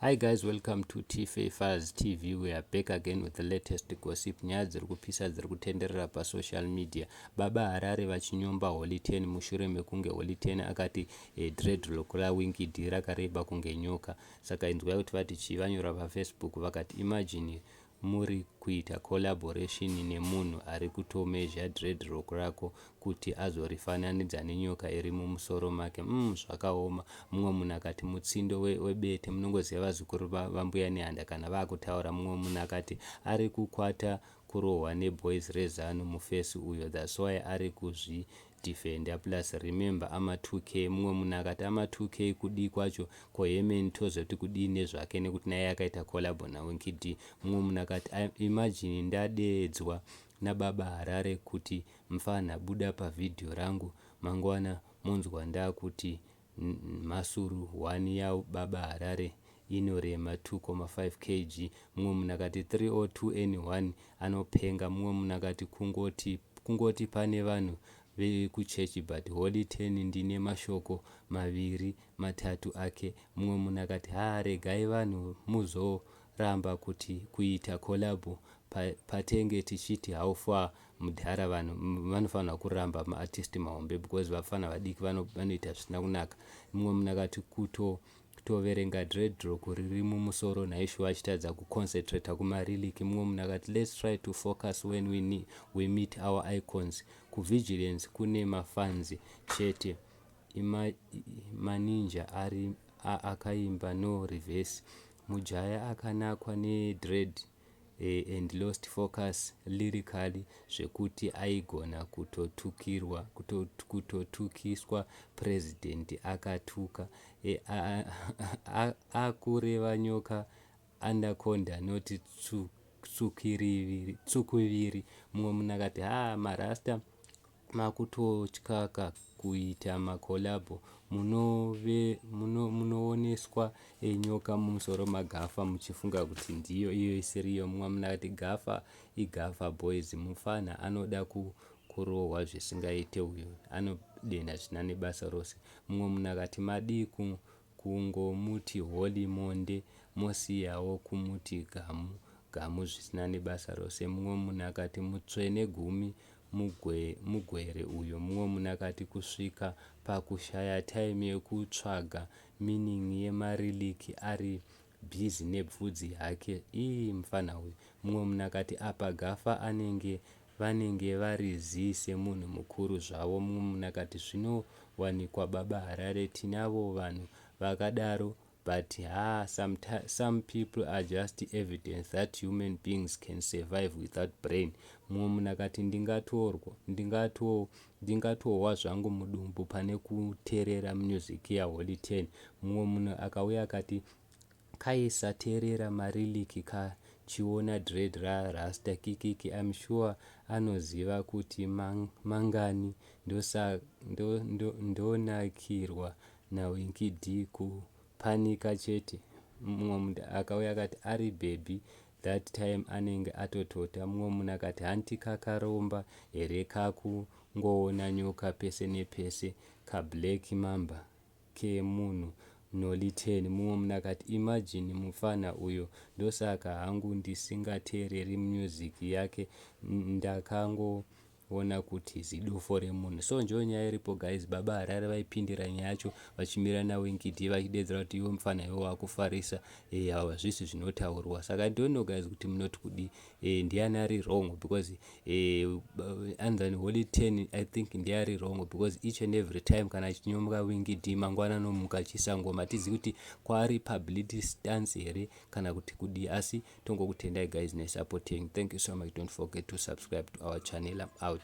Hi guys, welcome to TFA Files TV. We are back again with the latest gossip. Nyaya dziri kupisa dziri kutenderera pasocial media. Baba Harare vachinyomba Holy Ten mushure mekunge Holy Ten akati dreadlock raWinky D rakareba kunge nyoka. Saka inzwai kuti vati chii. Vanyora paFacebook vakati, "Imagine muri kuita collaboration nemunhu ari kutomezha dreadlock rako kuti azorifananidza nenyoka iri mumusoro make. Zvakaoma." Mumwe munhu akati, "Mutsindo webete." Munongoziva vazukuru vambuya Nehanda kana vaakutaura. Mumwe munhu akati, "Ari kukwata kurohwa neboys reZanu mufesi uyo, that's why ari kuzvidefenda. Plus remember ama2K." Mumwe munhu akati, "Ama2K kudii kwacho? Kohemen tozoti kudii nezvake, nekuti naye akaita collabo naWinky D?" Mumwe munhu akati, "Imagine ndadeedzwa nababa Harare kuti mufana buda pavhidhiyo rangu, mangwana munzwa ndakuti mhasuru 1 yababa Harare inorema 2.5 kg." Mumwe munhu akati, "302 n1 anopenga." Mumwe munhu akati, Kungoti pane vanhu vekuchechi, but Holy Ten ndine mashoko maviri matatu ake." Mumwe munhu akati, "Ha, regai vanhu muzoramba kuti kuita collabo patenge tichiti how far mudhara." Vanhu vanofanira kuramba maartist mahombe because vafana vadiki vanoita zvisina kunaka. Mumwe munhu akati, "Kutoverenga dreadlock riri mumusoro naishuwa achitadza kuconcentrata kumalyrics." Mumwe munhu akati, "Let's try to focus when we meet our icons. Kuvigilance kune mafans chete." Maninja ari akaimba no reverse. Mujaya akanakwa nedread and lost focus lyrically, zvekuti aigona kutotukiswa president akatuka. Akureva nyoka anaconda, not tsukuviri. Mumwe munhu akati, "Ha, marasta makutotyaka kuita macollabo. Munooneswa nyoka mumusoro magafa muchifunga kuti ndiyo, iyo isiriyo." Mumwe munhu akati, "Gafa igafa boys. Mufana anoda kurohwa zvisingaite uyo, anodenha zvisina nebasa rose." Mumwe munhu akati, "Madii kungomuti Holy Monde, mosiyawo kumuti Gamu Gamu zvisina nebasa rose?" Mumwe munhu akati, "Mutsvene gumi mugwere uyo." Mumwe munhu akati, "Kusvika pakushaya time yekutsvaga meaning yemalyrics, ari busy nebvudzi hake ii mufana uyu." Mumwe munhu akati, "Apa Gafa anenge vanenge vari zii semunhu mukuru zvavo." Mumwe munhu akati, "Zvinowanikwa Baba Harare, tinavo vanhu vakadaro, but ha, some people are just evidence that human beings can survive without brain." Mumwe munhu akati, "Ndingatohwa zvangu mudumbu pane kuteerera music yaHoly Ten." Mumwe munhu akauya akati, "Kaisateerera malyrics kachiona dread rarasta kikiki. I'm sure anoziva kuti mangani. Ndonakirwa naWinky D, kupanika chete." Mumwe munhu akauya akati, "Ari baby that time anenge atotota." Mumwe munhu akati, "Hanti kakaromba here kakungoona nyoka pese nepese? Kablack mamba kemunhu Holy Ten." Mumwe munhu akati, "Imagine mufana uyo, ndosaka hangu ndisingateereri music yake, ndakango ona kuti zidofo remunhu." So njo nyaya iripo guys. Baba Harare vaipindira nyaya yacho vachimira naWinky D, vachidedzera kuti, "Iwe mufana iwe wakufarisa, hazvisi zvinotaurwa." Saka don't know guys kuti munoti kudi, ndiani ari wrong, because anzani Holy 10, I think ndiye ari wrong, because each and every time kana achinyomuka Winky D, mangwana anomuka achiisa ngoma. Tizivi kuti kwaari publicity stance here kana kuti kudii. Asi tongokutendai guys nesupport yenyu. Thank you so much. Don't forget to subscribe to our channel. I'm out.